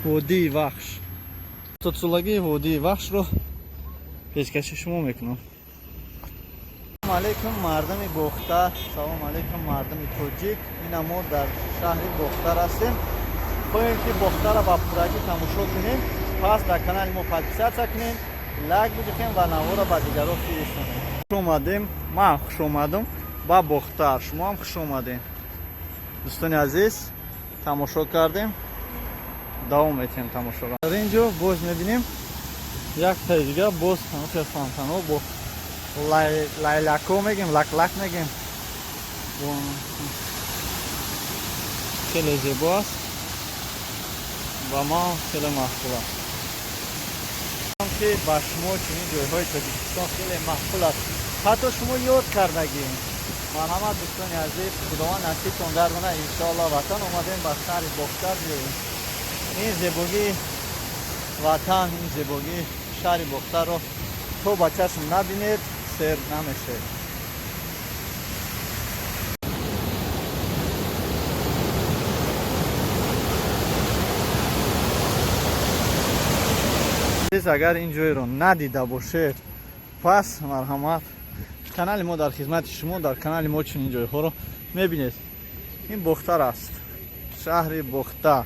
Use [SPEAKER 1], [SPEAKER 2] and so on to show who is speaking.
[SPEAKER 1] Водии Вахш, 70-солагии водии Вахшро пешкаши шумо мекунам. Салом алейкум, мардами Бохтар, салом алейкум, мардами тоҷик. Ина мо дар шаҳри Бохтар ҳастем. Хоҳем, ки Бохтарро ба пуррагӣ тамошо кунем, пас дар канали мо подписаться кунем, лайк бидиҳем ва наворро ба дигарон фиристонем. Хуш омадем, ман хуш омадам ба Бохтар, шумо ҳам хуш омадем, дӯстони азиз. Тамошо кардем, давом метиҳем тамошоро. Дар ин ҷо боз мебинем яктаи дига, боз ҳамахел фонтанҳо бо лайлако мегем, лаклак мегем. Хеле зебо аст, ба ман хеле маъқул аст, ки ба шумо чунин ҷойҳои Тоҷикистон хеле маъқул аст, ҳатто шумо ёд кардагӣ. Марҳамат, дӯстони азиз, Худованд насибтон гардона, иншоалло. Ватан омадем, ба шаҳри Бохтар биёем. Ин зебогии ватан, ин зебогии шаҳри Бохтарро то ба чашм набинед, сер намешед. Агар ин ҷойро надида бошед, пас марҳамат, канали мо дар хизмати шумо. Дар канали мо чунин ҷойҳоро мебинед. Ин Бохтар аст, шаҳри Бохтар.